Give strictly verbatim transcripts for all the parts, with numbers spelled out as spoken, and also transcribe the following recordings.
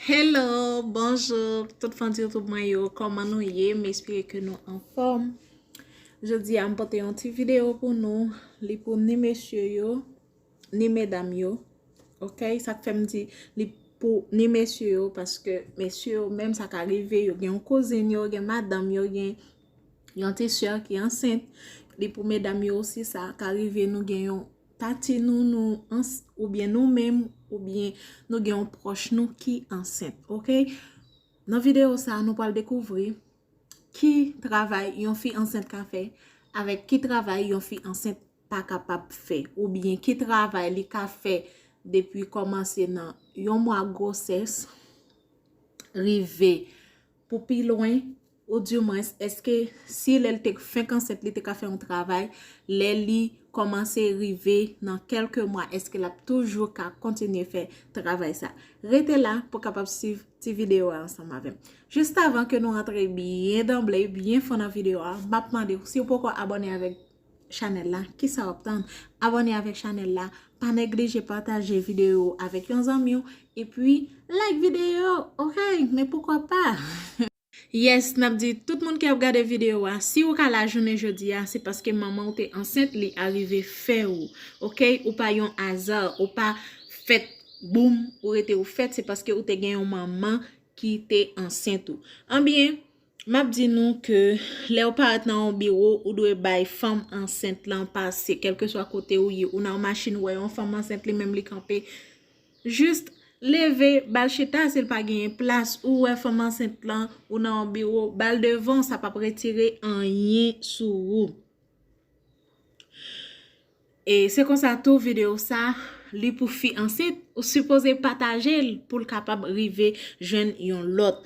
Hello, bonjou, tout fan YouTube mwen yo, kòman nou ye? M espere ke nou anfòm. Jodi a, m pote yon ti videyo pou nou. Li pou ni mesye yo, ni medam yo. Ok, sa k fè m di li pou ni mesye yo, paske mesye yo menm sa ka rive, yo gen yon kouzin yo, gen madanm yo, gen yon ti sè ki ansent. Li pou medam yo osi, sa ka rive nou gen yon tati nou, nou ans, oubyen nou menm, oubyen nou gen yon pwòch nou ki ansent, ok? Nan videyo sa, nou pral dekouvri ki travay yon fi ansent ka fè, avèk ki travay yon fi ansent pa kapab fè, oubyen ki travay li ka fè depi kòmanse nan yon mwa gwosès, rive pou pi lwen, ou dimwens, èske si lè l te fenk ansent, li te ka fè yon travay, lè li kòmanse rive nan kèlke mwa, èske l ap toujou ka kontinye fè travay sa? Rete la pou kapab swiv ti videyo a ansanm avè m. Jis avan ke nou rantre byen danble, byen fon nan videyo a, m ap mande w, si w poko abòne avèk chanèl la, kisa w ap tann? Abòne avèk chanèl la, pa neglije pataje videyo avèk yon zanmi w, epi like videyo, ok? Men poukwa pa? Yes, n ap di tout moun ki ap gade videyo a, si ou ka la jounen jodi a, se paske manman w te ansent, li arive fè ou, ok? Ou pa yon aza, ou pa fèt boum, ou rete ou fèt, se paske ou te gen yon manman ki te ansent ou. Anbyen, m ap di nou ke lè w parèt nan yon biwo, ou dwe bay fanm ansent lan pase, kèlkeswa kote ou ye, ou nan yon machin, ou wè yon fanm ansent, li menm li kanpe, jis leve, ba l chita, si l pa genyen plas, ou wè fanm ansent lan, ou nan yon biwo, ba l devan, sa p ap retire anyen sou ou. E se konsa tou videyo sa, li pou fi ansent, ou sipoze pataje l pou l kapab rive jwenn yon lòt.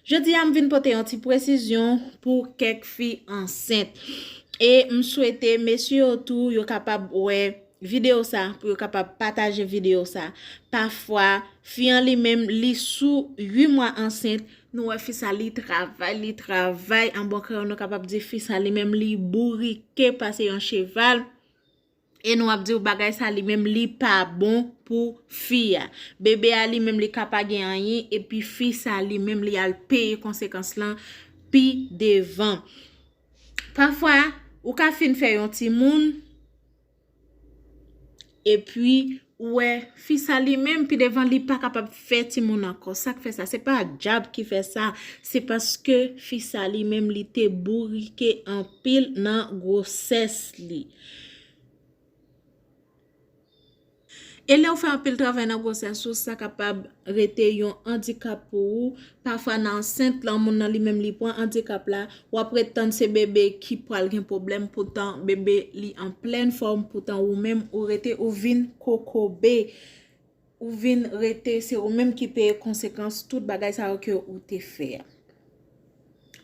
Jodi a, m vin pote yon ti presizyon pou kèk fi ansent. E m swete mesye yo tou, yo kapab wè videyo sa, pou yo kapab pataje videyo sa. Pafwa, fi an li menm, li sou uit mwa ansent, nou wè fi sa, li travay, li travay, an bon kreyòl, nou kapab di fi sa, li menm, li bourike pase yon cheval. E nou ap di w bagay sa, li menm, li pa bon pou fi a. Bebe a, li menm, li ka pa gen anyen, epi fi sa, li menm, li al peye konsekans lan pi devan. Pafwa, ou ka fin fè yon timoun, epi ou wè fi sa li menm, pi devan, li pa kapab fè timoun ankò. Sa k fè sa? Se pa djab ki fè sa, se paske fi sa li menm, li te bourike anpil nan gwosès li. E lè w fè anpil travay nan gwosès ou, sa kapab rete yon andikap pou ou. Pafwa nan ansent lan, moun nan li menm li pran andikap la, w ap ret tann se bebe ki pral gen pwoblèm, poutan bebe li an plèn fòm, poutan ou menm ou rete ou vin kokobe, ou vin rete, se ou menm ki peye konsekans tout bagay sa yo ke ou te fè a.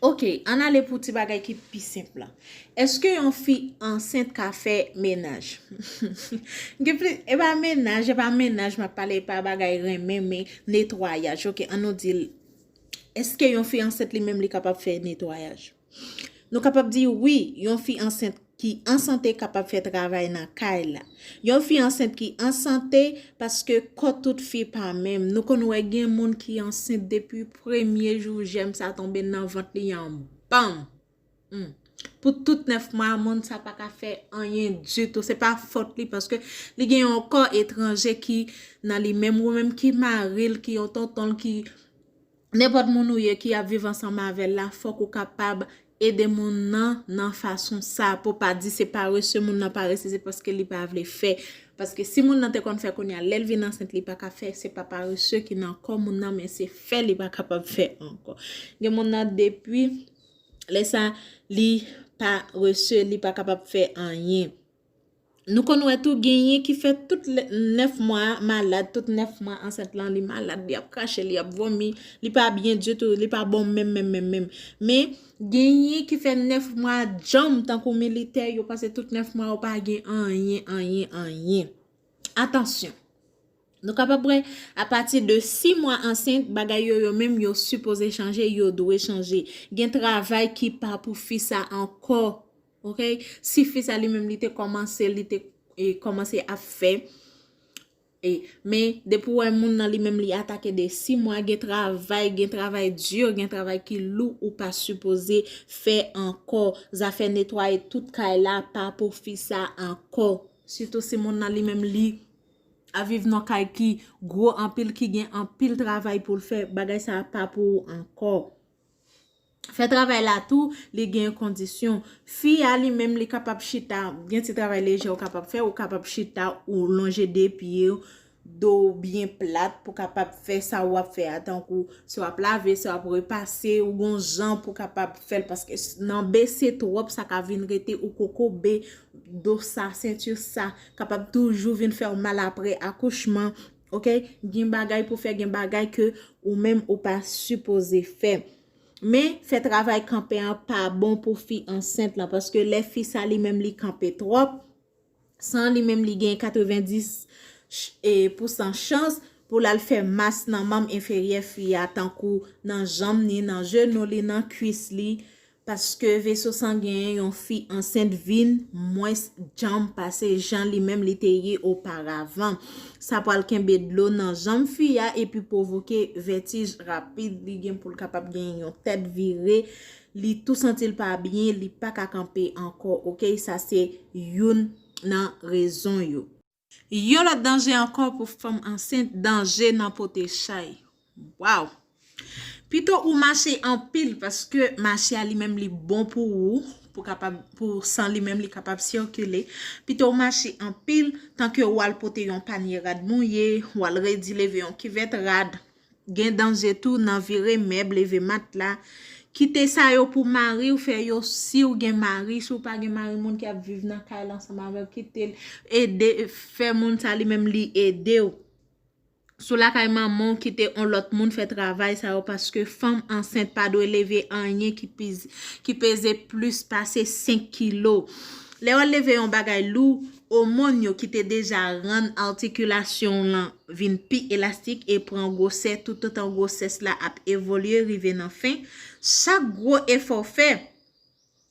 Ok, ann ale pou ti bagay ki pi senp lan. Èske yon fi ansent ka fè menaj? Gen plis, e pa menaj, e pa menaj m ap pale, e pa bagay renmen, men netwayaj. Ok, ann nou di l. Èske yon fi ansent li menm li kapab fè netwayaj? Nou kapab di wi, yon fi ansent ki an sante kapab fè travay nan kay la. Yon fi ansent ki an sante, paske kò tout fi pa menm. Nou konn wè gen moun ki ansent depi premye jou jèm sa tonbe nan vant li an, banm! Hmm. Pou tout nèf mwa, moun sa pa ka fè anyen ditou. Se pa fòt li, paske li gen yon kò etranje ki nan li menm, ou menm ki mari l, ki yon tonton l, ki nenpòt moun ou ye ki ap viv ansanm avè l la, fòk ou kapab ede moun nan nan fason sa, pou pa di se parese, moun nan parese, se paske li pa vle fè. Paske si moun nan te konn fè kounye a, lè l vin ansent, li pa ka fè, se pa parese ki nan kò moun nan, men se fè li pa kapab fè ankò. Gen moun nan depi lè sa, li parese, li pa kapab fè anyen. Nou konn wè tou, genyen ki fè tout lè, nèf mwa malad, tout nèf mwa ansent lan, li malad, li ap krache, li ap vomi, li pa byen ditou, li pa bon menm, menm, menm, menm. Men, genyen ki fè nèf mwa djanm tankou militè, yo pase tout nèf mwa, yo pa gen anyen, anyen, anyen. Atansyon! Nou kapab wè, apati de sis mwa ansent, bagay yo, yo menm, yo sipoze chanje, yo dwe chanje. Gen travay ki pa pou fi sa ankò. Ok? Si fi sa li menm, li te kòmanse, li te, e, kòmanse ap fè, E, men depi w wè moun nan li menm li atake de sis mwa, gen travay, gen travay di, gen travay ki lou ou pa sipoze fè ankò. Zafè netwaye tout kay la pa pou fi sa ankò. Sitou si moun nan li menm li ap viv nan kay ki gwo anpil, ki gen anpil travay pou l fè, bagay sa pa pou ou ankò. Fè travay la tou, li gen kondisyon. Fi a li menm li kapab chita, gen ti travay lejè ou kapab fè, ou kapab chita, ou lonje de pye w, do w byen plat pou kapab fè sa w ap fè a, tankou si w ap lave, si w ap repase, ou gon jan pou kapab fè l, paske s- nan bese twòp, sa ka vin rete ou kokobe, do sa, senti sa, kapab toujou vin fè w mal apre akouchman, oke? Gen bagay pou fè, gen bagay ke ou menm ou pa sipoze fè. Men, fè travay kanpe an pa bon pou fi ansent lan, paske lè fi sa li menm li kanpe twòp, san li menm li gen katrevenndis ch- e, pousan chans pou l al fè mas nan manm enferyè fi a, tankou nan janm ni, nan jenou li, nan kwis li, paske veso sangen yon fi ansent vin mwens djanm pase jan li menm li te ye oparavan. Sa pral kenbe dlo nan janm fi a epi pwovoke vètij rapid, li gen pou l kapab gen yon tèt vire, li tou santi l pa byen, li pa ka kanpe ankò, oke? Sa se youn nan rezon yo. Yon lòt danje ankò pou fanm ansent, danje nan pote chay. Waw! Pito ou mache anpil, paske mache a li menm li bon pou ou, pou kapab, pou san li menm li kapab sikile. Pito ou mache anpil, tanke ou al pote yon panye rad mouye, ou al redi leve yon kivèt rad. Gen danje tou nan vire mèb, leve matla. Kite sa yo pou mari w, fè yo, si w gen mari, si w pa gen mari, moun ki ap viv nan kay la ansanm avè w, kite l ede, fè moun sa li menm li ede w. Si w lakay manman w, kite on lòt moun fè travay sa yo, paske fanm ansent pa dwe leve anyen ki piz- ki peze plis pase senk kilo. Lè w al leve yon bagay lou, omòn yo ki te deja rann atikilasyon w lan vin pi elastik e pran gwosè toutotan gwosès la ap evolye rive nan fen. Chak gwo efò w fè,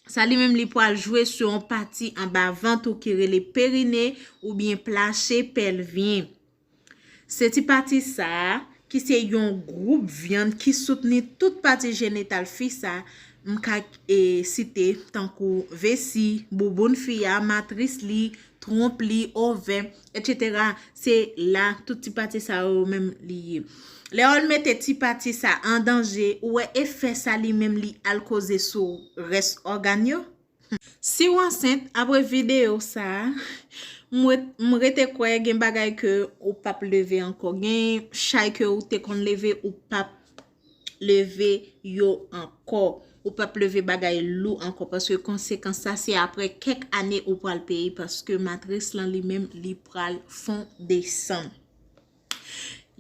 sa li menm li pral jwe sou yon pati anba vant ou ki rele perine oubyen plache pèlvyen. Se ti pati sa a, ki se yon gwoup vyann ki soutni tout pati jenital fi sa, m ka e, site tankou vesi, bouboun fi a, matris li, twonp li, ovè, etsetera. Se la tout ti pati sa yo menm li ye. Lè w al mete ti pati sa an danje, ou wè efè sa li menm li al koze sou rès ògàn yo? Si w ansent, apre videyo sa a, m ret- m rete kwè gen bagay ke ou p ap leve ankò. Gen chay ke ou te konn leve, ou p ap leve yo ankò. Ou p ap leve bagay lou ankò, paske konsekans sa se apre kèk ane ou pral peye, paske matris lan li menm li pral fon desann.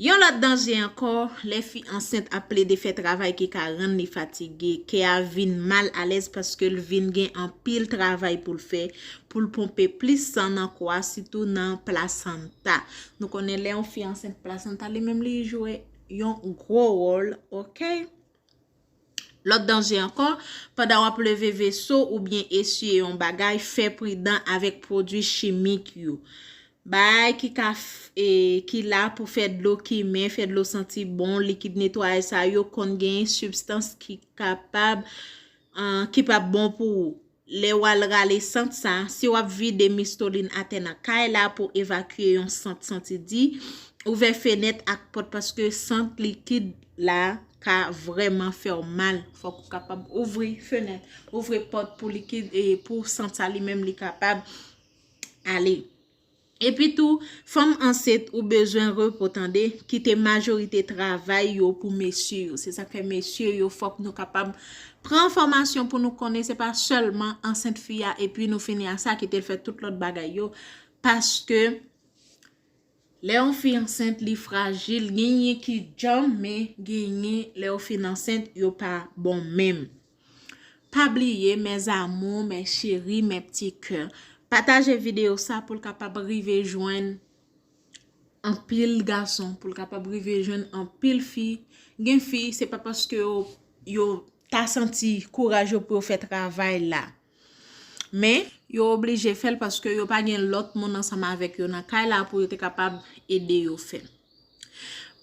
Yon lòt danje ankò, lè fi ansent ap plede fè travay ki ka rann li fatige, kè a vin mal alèz paske l vin gen anpil travay pou l fè, pou l ponpe plis san nan kò a, sitou nan plasanta. Nou konnen lè yon fi ansent, plasanta li menm li jwe yon gwo wòl, oke? Lòt danje ankò, pandan w ap leve veso oubyen esiye yon bagay, fè pridan avèk pwodui chimik yo. Bagay ki ka f- e, ki la pou fè dlo kimen, fè dlo santi bon, likid netwayaj sa yo konn gen sibstans ki kapab, an, ki p ap bon pou ou. Lè w al rale sant sa, si w ap vide mistolin atè nan kay la pou evakye yon sant santi di, ouvè fenèt ak pòt paske sant likid la ka vrèman fè w mal. Fòk ou kapab ouvri fenèt, ouvri pòt pou likid e pou sant sa li menm li kapab ale. Epi tou, fanm ansent ou bezwen repo tande, kite majorite travay yo pou mesye yo. Se sa k fè mesye yo, fòk nou kapab pran enfòmasyon pou nou konnen se pa sèlman ansent fi a epi nou fini a sa, kite l fè tout lòt bagay yo. Paske lè yon fi ansent, li frajil, genyen ki djanm, men genyen lè yon fi ansent, yo pa bon menm. Pa bliye, mes amours, mes chéris, mes petits cœurs, pataje videyo sa pou l kapab rive jwenn anpil gason, pou l kapab rive jwenn anpil fi. Gen fi, se pa paske yo, yo ta santi kouraj yo pou yo fè travay la. Men, yo oblije fè l paske yo pa gen lòt moun ansanm avèk yo nan kay la pou yo te kapab ede yo fè l.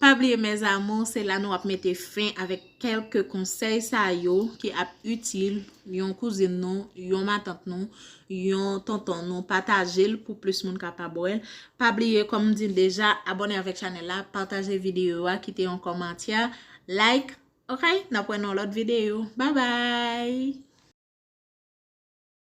Pa bliye, mes amours, se la nou ap mete fen avèk kèlke konsèy sa yo ki ap itil yon kouzin nou, yon matant nou, yon tonton nou. Pataje l pou plis moun kapab wè l. Pa bliye, kòm m di l deja, abòne avèk chanèl la, pataje videyo a, kite yon kòmantè, like, ok? N ap wè nan lòt videyo. Bye bye!